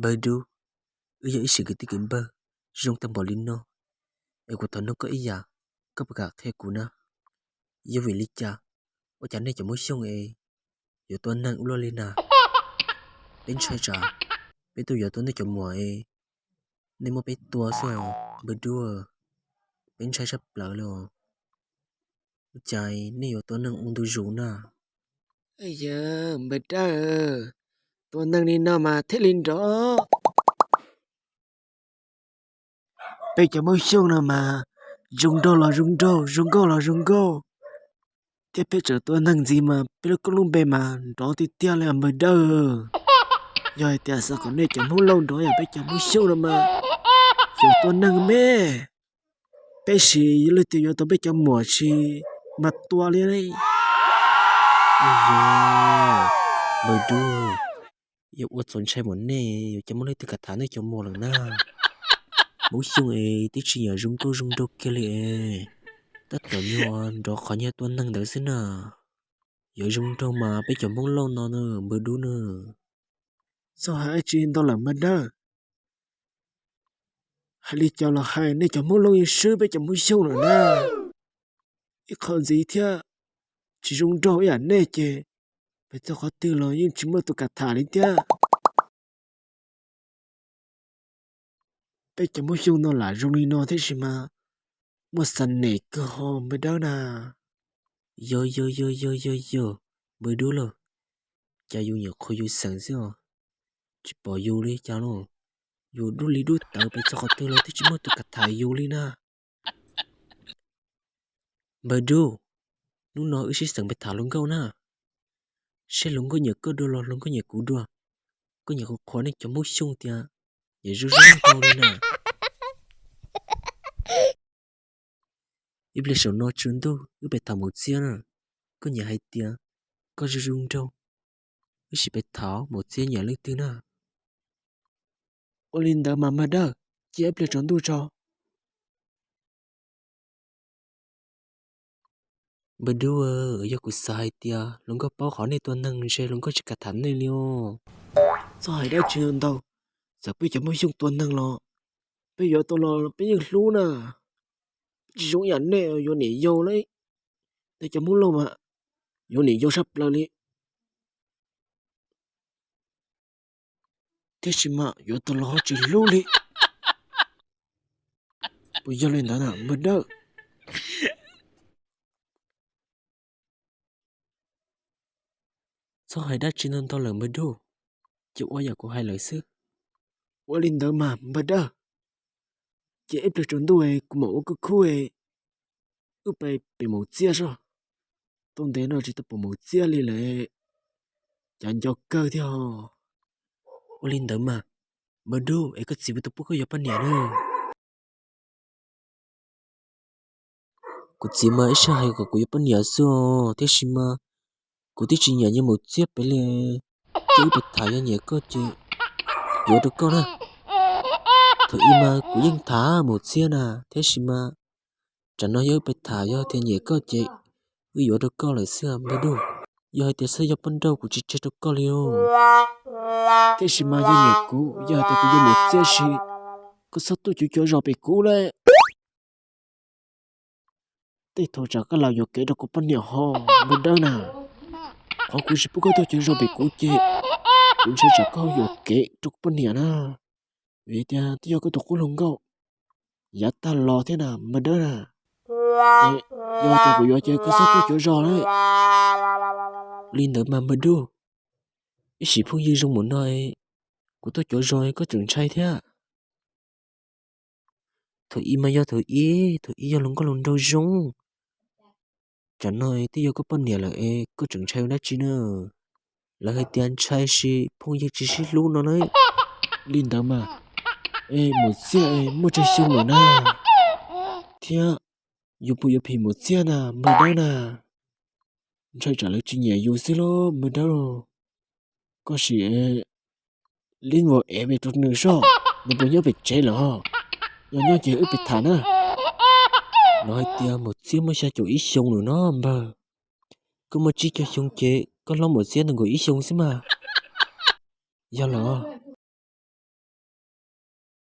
Npawg Dub, wb yog ib sim kwv tij kwv npawg zoo tag npaum li no, es kuv thov nug koj ib yam, koj puas kam qhia kuv na? Yog vim li cas ua cas nej cov Hmoob Xyooj es yuav tua neeg ua luaj li na? Peb ntshai tsam peb tuaj yuav tau nej cov muam es nej muab peb tua xwb os Npawg Dub. Peb ntshai tshaj plaws li os. Ua cas nej yuav tua neeg ua ntu zus na? Yawg Npawg Dawb, tua neeg li no mas thiaj li nrov. Peb cov Hmoob Xyooj no mas zoo nraug los zoo nraug, zoo nkauj los zoo nkauj, thiab peb tseem tua neeg ntxiv mas peb lub koob lub npe mas nrov tiag tiag li Npawg Dawb. Yog hais tias xav kom nej cov Hmoob Lauj nrov yam peb cov Hmoob Xyooj no mas yuav tua neeg me, peb sim yog leej twg yuav tau peb cov muam sis mas tua li. Yog, Npawg Dub, yog ua txaus ntshai mas nej yuav cia muaj leej twg kam tham nej cov muam lawm na? Hmoob Xyooj es twb tsis yam zoo nkauj zoo nraug kiag li es, tab tom nyuag nrov qhov nyiaj tua neeg ntawd xwb na. Yuav zoo nraug mas peb cov Hmoob Lauj no na Npawg Dub na. Txhob hais dab tsi ntau lawm Npawg Dawb. Hais li cas los hais, nej cov Hmoob Lauj yeej swb peb cov Hmoob Xyooj lawm na. Ib qho ntxiv thiab, tsis zoo nraug ib yam nej ces pes txog qhov twg los yeej tsis muaj tus kam tham li thiab. Peb cov Hmoob Xyooj no lam zoo li no thiab sis mas muaj xas nem kawg ho Npawg Dawb na. Yog yog yog yog yog yog, Npawg Dub lauj, cas yus nyuam qhuav yus xeem xwb os, tsis pom yus li cas lauj. Yus dub li dub tawv pes txog qhov twg los twb tsis muaj tus kam tham yus li na. Npawg Dub, hnub no wb sib xeem pes tham hluas nkauj na, seb hluas nkauj nyiam koj dua los hluas nkauj nyiam kuv dua. Koj nyiam qhuav qhuav nej cov Hmoob Xyooj tias yam zoo zoo nraug li na. Ib pliag saum no tsaus ntuj wb pem tham maum txiab na. Koj nyiam hais tias koj zoo zoo nraug, wb sim pem tham maum txiab nyiam leej twg na. Ua li ntawd mas Npawg Dawb, cia ib pliag tsaus ntuj tso. Npawg Dub, yog kuv xav hais tias hluas nkauj paub qhov nej tua neeg ntshe hluas nkauj tsis kam tham nej li os. Txhob hais dab tsi ntau, txawm peb cov Hmoob Xyooj tua neeg los peb yuav tau los peb yeej hlub na. Tsis zoo yam nej yuav niam yau lauj. Nej cov Hmoob Lauj mas yuav niam yau sab plaws li, tiam sis mas yuav tau los ho tsis hlub li. Puas yog li ntawd na Npawg Dawb? Txhob hais dab tsi ntau ntau lawm Npawg Dub, cia ua yam kuv hais lawm xwb. Ua li ntawd mas Npawg Dawb, cia ib pliag tsaus ntuj kuv mam ua khub khub, wb pem maum txiab soj. Tau ntev no tsis tau pom maum txiab li lawm, cas nco kawg thiab. Ua li ntawd mas Npawg Dub, es koj txiv puas tau pub koj yuav poj niam na? Kuv txiv mas ib sij hais kom kuv yuav poj niam xwb os, tiam sis mas kuv twb tsis nyiam nyias maum txiab pem li. Ces wb pem tham, yog nyiam koj ces yuav rau koj na. Thaum ub mas kuv yeej tham maum txiab na, tiam sis mas tsam no yog wb pem tham, yog tias nyiam koj ces wb yuav rau koj lawm xwb Npawg Dub. Yog hais tias xav yuav poj nrauj kuv tsis tseg rau koj li os. Tiam sis mas yog nyiam kuv, yog hais tias kuv yuav maum txiab sis, koj txhob tuaj cuav cuav zos pem kuv lauj. Tej thaum tsam koj lam yuam kev rau kuv poj niam ho Npawg Dawb na. Qhov kuv tsis pub koj tuaj cuav zos pem kuv ces kuv ntshai tsam koj yuam kev rau kuv poj niam na. Vim tias twb yog koj tus qub hluas nkauj yav tag los thiab na Npawg Dawb na. Yog tias kuv yuav ces koj txhob tuaj cuav zos lauj. Li ntawd mas Npawg Dub, ib sim phooj ywg zoo mus no, kuv tuaj cuav zos koj tseem ntshai thiab. Thaum ub mas yog thaum ub, thaum ub yog hluas nkauj hluas nraug zoo. Tsam no twb yog koj poj niam lawm es koj tseem ntshai ua dab tsi na? Lawv hais tias ntshai sis phooj ywg tsis sib hlub no na. Li ntawd mas, es maum txiab es muaj tsawg xyoo lawm na? Thiab yus puas yuav phim maum txiab na Npawg Dawb na? Ntshai tsam lawv tsis nyiam yus xwb lauj Npawg Dawb. Koj sim lib nkaus ev pem rau nws soj, nws puas nyob pem tsev lawm ho. Yog nyob ces wb pem tham na. Lawv hais tias maum txiab muaj xya caum ib xyoo lawm no npawg. Koj muaj tsib caug xyoo ces koj hlob maum txiab nees nkaum ib xyoo xwb mas. Yog lawm,